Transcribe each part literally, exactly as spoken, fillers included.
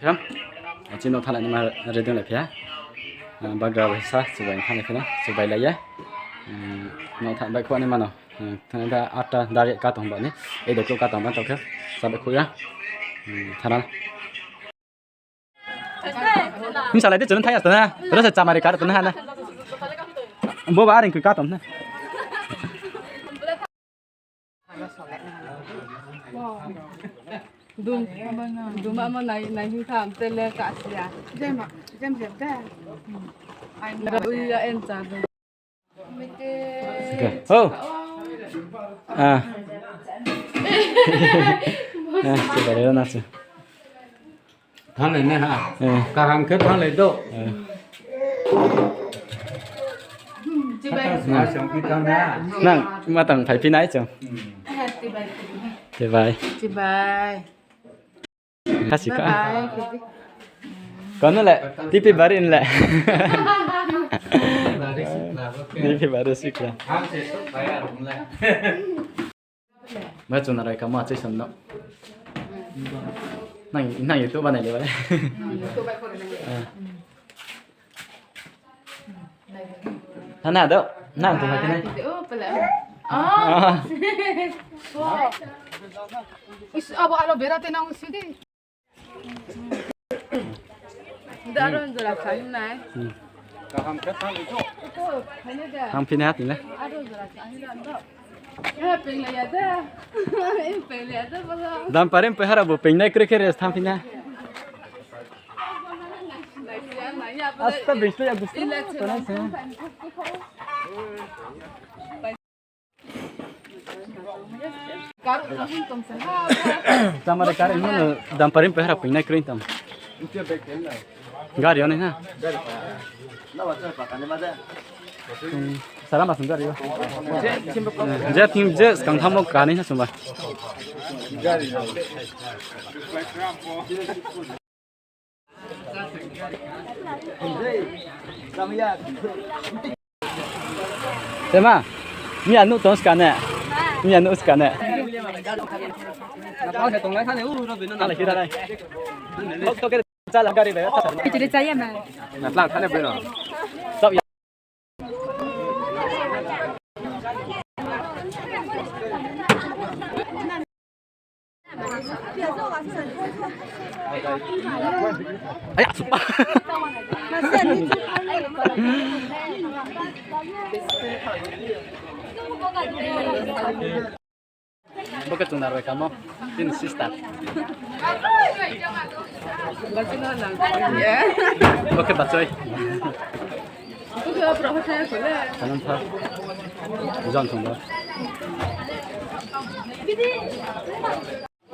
Ram, chini nouh thanng ni ma ready lai phi ha. Bagra bai sa, chubai thanng ni phi na, chubai lai ye. Nouh thanng bai khuh ni ma no. Thanng da atta dari ka tong ba ni. Ei doklo ka tong ba tong khe. Sa bai khuh ya. Thana. Himsa lai de chun thai ya to na. Ro se chamari kar to na ha na. Bo ba aring kui ka tong na. Dum, dum ama nai, nai hing tham tele ka sia. Jema, jem jem da. Ai, ui ya en cha dum. Okay. Oh. Ah. Ah, se ba le na se. Thanng lai nai ha. Eh. Kaham khe thanng lai do. Eh. Chibai. Nang, ma tang phai phi nai chung. Hmm. Chibai. Chibai. Kasi ka. Bye, bye. Kono le, tipi bari le. Tipi bari sikla. Ma chung narai ka ma chai san no. Nang, nang YouTube ba nai le ba. Nang YouTube ba ko nai le. Ah. Nang na do, nang tu hati nai. Oh, pala. Ah. Is, abo aloe vera te nang usi di. Aro jora kha nai. Hmm. Kaham khe thanng ito. Ito, khaina da. Thanng phi nai ha tini le. Aro jora kha nai da. Ya, peng lai ya da. Peng lai ya da, bala. Dampari pai hara bo peng nai kre kre thanng phi na. Asta bengsto ya gusto. Tonai se. Chamari kar ino dampari pai hara peng nai kre tam. Gari oni na. Hmm, sara masung gari o. Je thing je skang thamo kani na sumba. Tema, miya nuh tong ska ne? Miya nuh ska ne? Chili chaya ma. Aya, sumpah. Bo khe chung narbai kamo, chini sister. Bo khe bachoi. Sanam tha. Jon thong bo.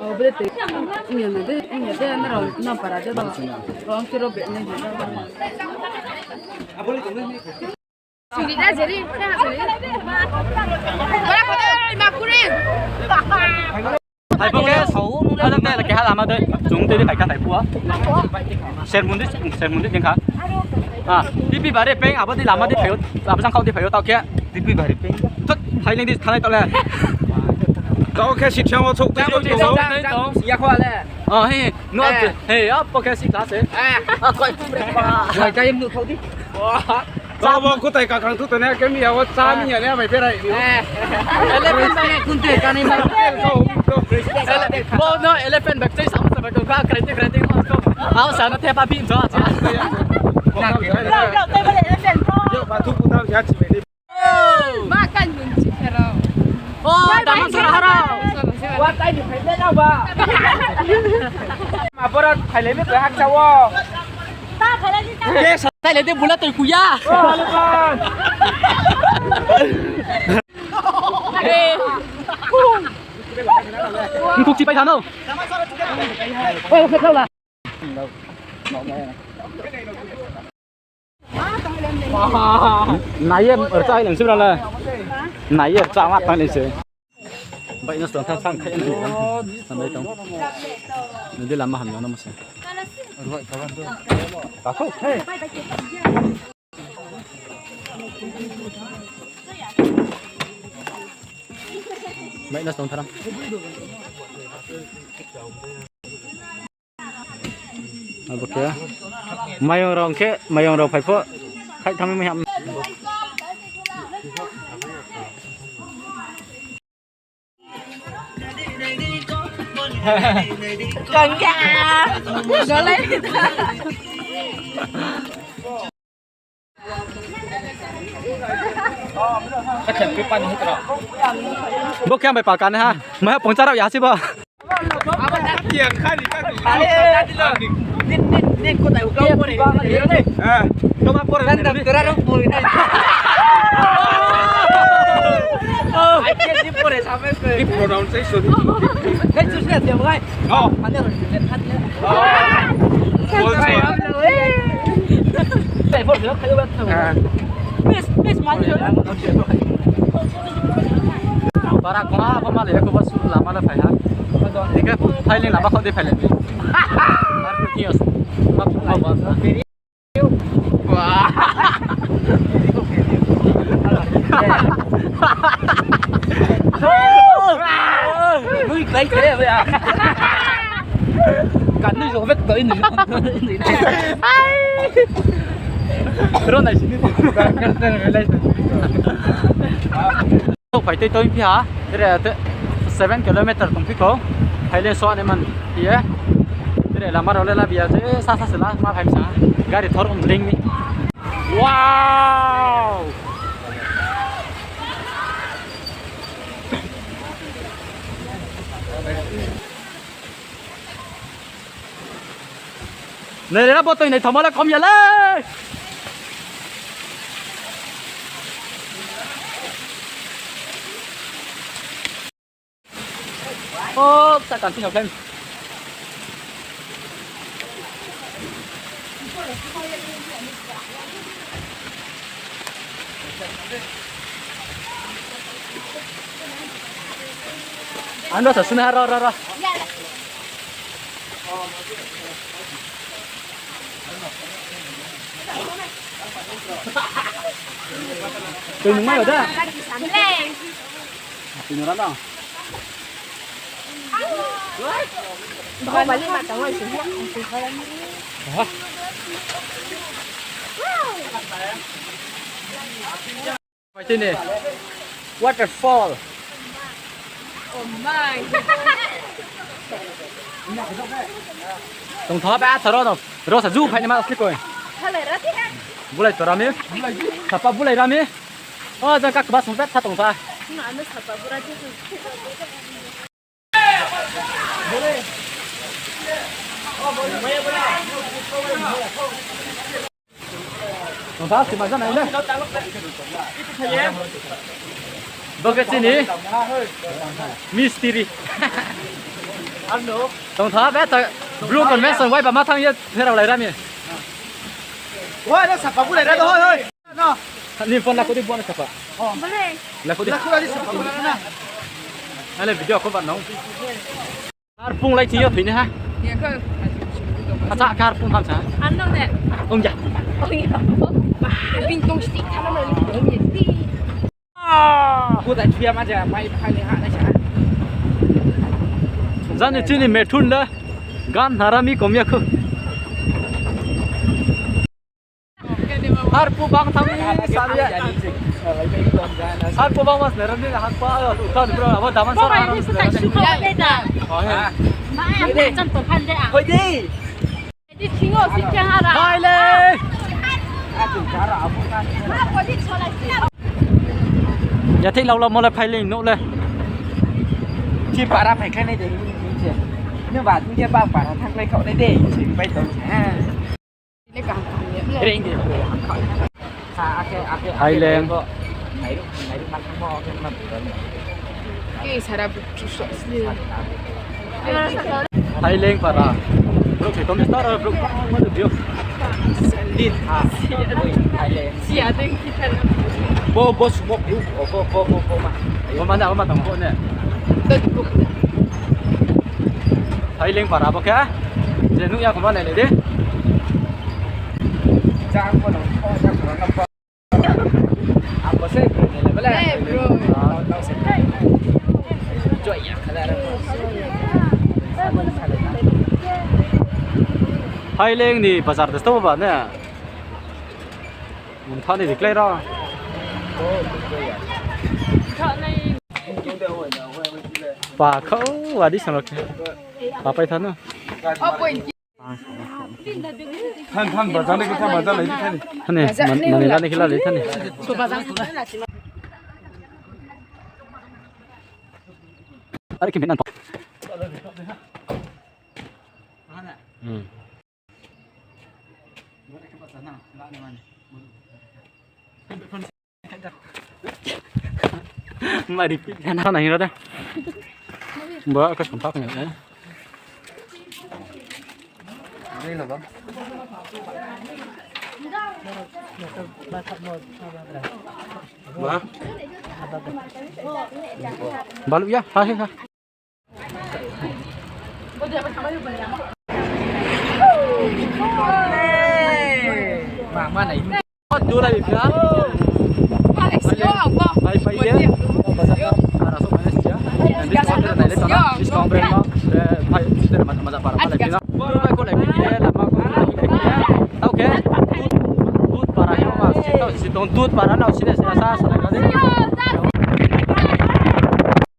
Oh, bere te. Inya na de, inya de, na ro, na para de ba. Ro ang kiro be ne de. Sini da jeri, da jeri. Bara koda ma kuri. Thaipu ke, ada te lagi hal ama de, chung te di phaikha thaipu a. Sermon di, sermon di jengkha. Ah, tipi bare peng, abo di lama di phaio, abo jang khau di phaio tau khe. Tipi bare peng. Thut, thailing di thanai tau le. Tau khe sithiang o chok tei tong. Ya kho le. Oh, he, no, he, abo khe si class e. Ah, koi. Wai kai nu thau di. Wah. Tabo kutai kakrang tu tene kemi ya, o cha mi ya ne, mai berai ni. Eh. Elephant bai kunte kani ma. Bo no elephant bai chai sam sa bai ko ka krai te krai te ko. Au sa no te pa bi jo cha. Yo, ba tu kuta ya chi mai ni. Ma kan nun chi kero. Oh, dama sara hara. Wa tai ni phai na ba. Ma bora phai le ni hak cha wo. Yes. Thai le de bula toi kuya. Nkuk chi pai thano. Oh, khe thau la. Nai ye rcha hai lang sibra la. Nai ye rcha ma tang ni se. Bai no stone tham sang khai nai. Sambai tong. Ni de lama ham no mo se. Ka kho. Bai no stone tharam. Abo khe. Mayong rao khe, mayong rao phai pho. Khaih thanng mi ham. Kangya. Golai. Bo khe ang bai pal kani ha. Maya pungcha rao ya si bo. Pronunciation. Bara kora bo mali ya ko ba su lama le phai ha. Dikhe phai le lama kho de phai le. Ar ko kiyos. Ma phung ma ba. Nui klái khe ya. Kan nui jong bet doi nui. Ro nai sini. Phai tei tong phi ha, tere te seven kilometer tong phi ko, phai le so ane man ye. Tere lama rao le labiya je sa sa se la, ma phai sa, gari thor um ling ni. Wow! Nai re, bo toi nai thama le kom ya le. O, sa kan sing khlai. Ano sa suna ro, ro, ro. Tui nung mai da. Tui nung ra no. Pai tini. Waterfall. Oh my. Tong tha ba atharo no. Ro sa ju phai ni ma asli koi. Bulai to rami. Sapa bulai rami. O jang kak ba sung pet sa tong tha. Tong tha, sima jana ile. Bo khe chini mistiri. Tong tha, be ta Bru convention wai ba ma thang ye pherao lai rami. Wai, no sapa bulai ra do, hoi, hoi. No. Ni phone la kodi, bo no sapa. Bulai. La kodi. La kodi sapa bulai na. Ale video ko ba nong. Har pung lai thing yo thoi ni ha. Acha khe har pung tham sa. Ano ne. Ong ja. Ong ja. Bing tong stick thana no. Ong ja. Ko da chuya ma ja, mai phai le ha na sa. Jani chini methun da. Gan nara mi kom ya khu. Har pu bang thang ni sa ya. Har pu bang mas neram ni har pa, ayo, tu kan bro, abo daman sar. Hoi de. Hai le. Ya thei lau lau mo le phai le no le. Chi para phai kha nai de. Ni ba ni ba para thang lai kau nai de. Chi bai tong. Reng di. Thaileng. Thaileng para. Brouh khe kau ni star, brouh ma video. Bo, bo sumo, bo, bo, bo, bo ma. Bo ma na, bo ma tong bo ne. Thaileng para bo khe. Je nuh ya kho ma nai nai di. Haileng ni bazar de sto ba ne. Mungtha ni diklai ro. Pa khau adi sang ro khe. Pa pai tha no. Than, than, bazar ni khe than, bazar lai di than. Thani, man-, mani lani khe la lai thani. Are khe minan pa. Hmm. Mari pi na na hing ro de. Bo ka sumpa ka ne. Balu ya, ha, ha, ha.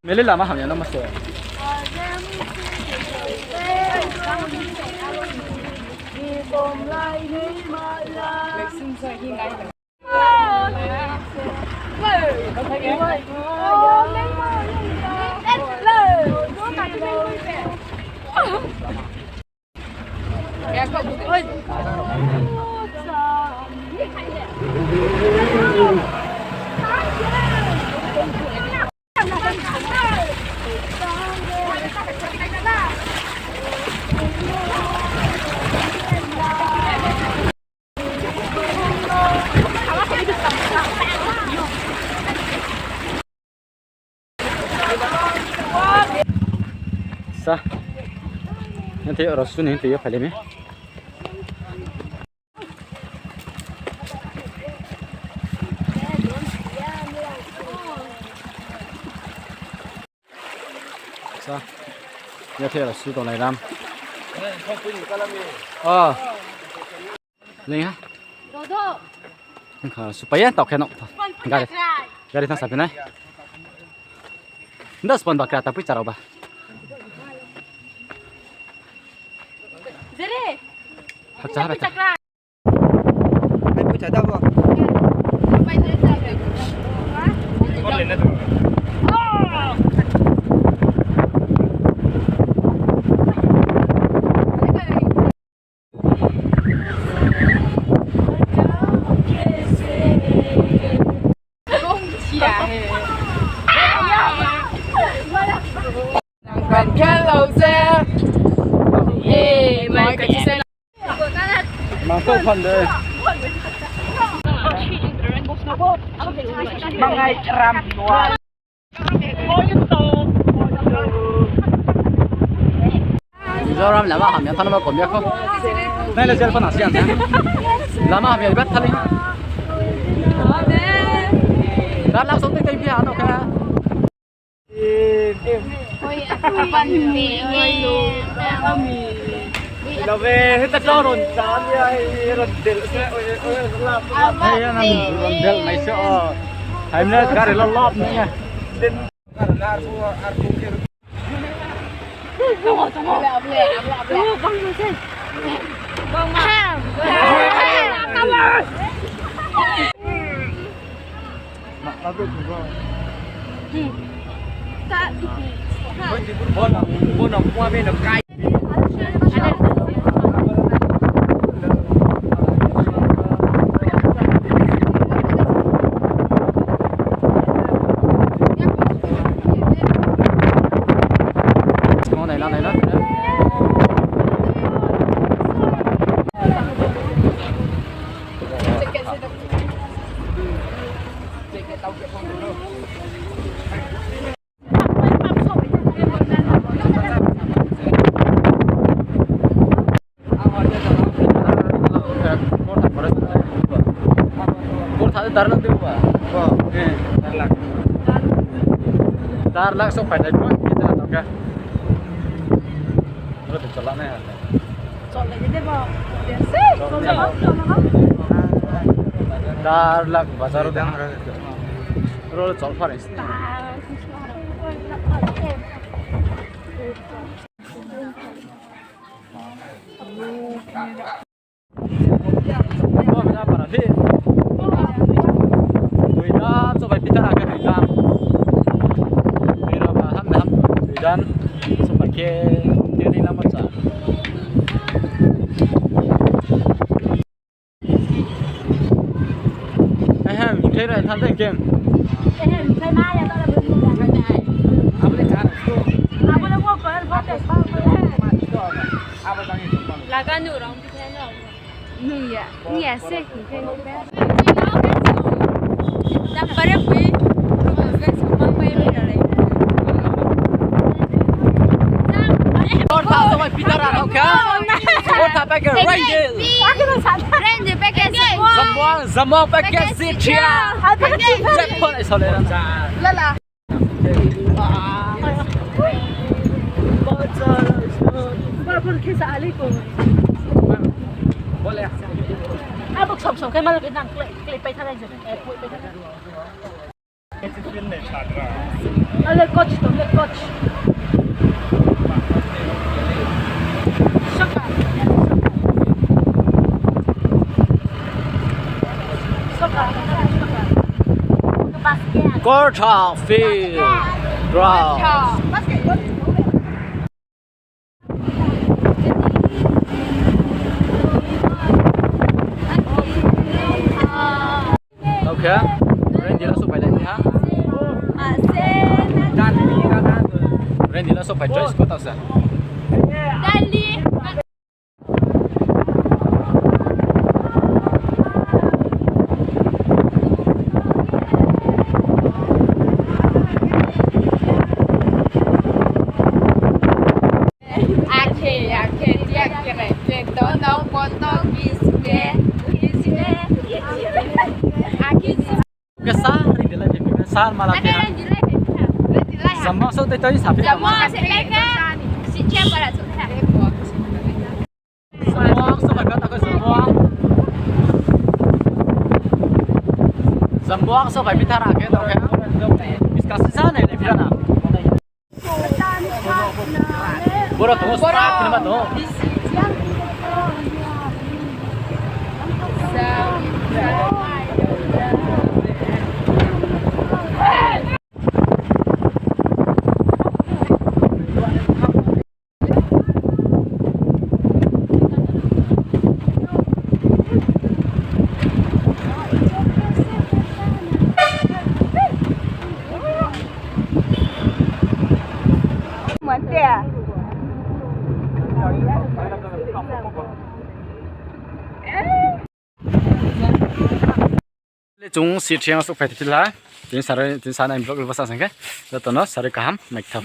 Mele lama hamya no ma se. Sa. Nanti oro suni nanti yo kali mi. Sa. Ya the oro su tonglai ram. Oh. Leng ha. Dodo. Engkha supai ya, tau khe no. Gari. Gari thang sapi nai. Nda spon bakra ta pui charao ba. Jere. Hakcha ha bakra. Ai pui cha da bo. Mang kau phan de. Mangai ram. Mizoram lama hamya thanng ma kom ya kho. Nai le jel pha nasi ang. Lama hamya ibat thali. Dar lak song tei tei pia ano kha. Oi, aku pan ni. Oi, lo. Lo be, hita to ron cham ya, ron del se, oi, oi, lap, lap. Hai ya, nang ron del mai se, oh. Hai mna gari lo lap ni ya. Den. Ar, ar, ar, ar, ar. Tunggu, tunggu. Tunggu, bang, bang, bang. Bang, bang. Bang, bang. Dar lak de ba? Dar lak. Dar lak sok phai nai pho, kita tong kha. Ro de chala nai ha. Dar lak bazar o de. Ro chol phare. Dui dam, sobai pithar ake dui dam. Dui rao ba ham de ham dui dam. Sobai khe tini lama cha. Ehem, hingthai rai tham de game. Ehem, hingthai ma ya tara bui. Abo le wo ko, abo le wo ko. Laga nu rong. Nung ya, nung ya se hingthai. Jang pare pui. Ortha sobai pithar rao kha. Ortha packet Rangel. Rangel packet. Zamboang, Zamboang packet si chia. Jepon ai sole. Lala. Abo som som khe ma loge nang klai, klai pai thanai je. Ale coach to, ale coach. Soccer. Soccer. Basket. Court, field, ground. Basket. Okay. Randy la sopai lai ha. Randy la sopai choice ko ta sa. Akhe, akhe, ti akhe rai, khe, to, no, ko, to, ki, si, ke, ki, si, ke, ki, si, ke. Akhe, si. Ke sar ri de lai, ke sar mala ke. Ake ran di lai, ran di lai. Zamboang so te toi sa phi. Zamboang se lai ke. Si che para so kha. Zamboang so bai kata ko Zamboang. Zamboang so bai pithar ake to ke. Iska sisa ne le pithar na. Boro tongo, boro. Sprite ni ma tongo. Le chung si thiang souhphai tila. Tini sari, tini sani vlog le bsa sing khe. Joto no sari kaham, naithao.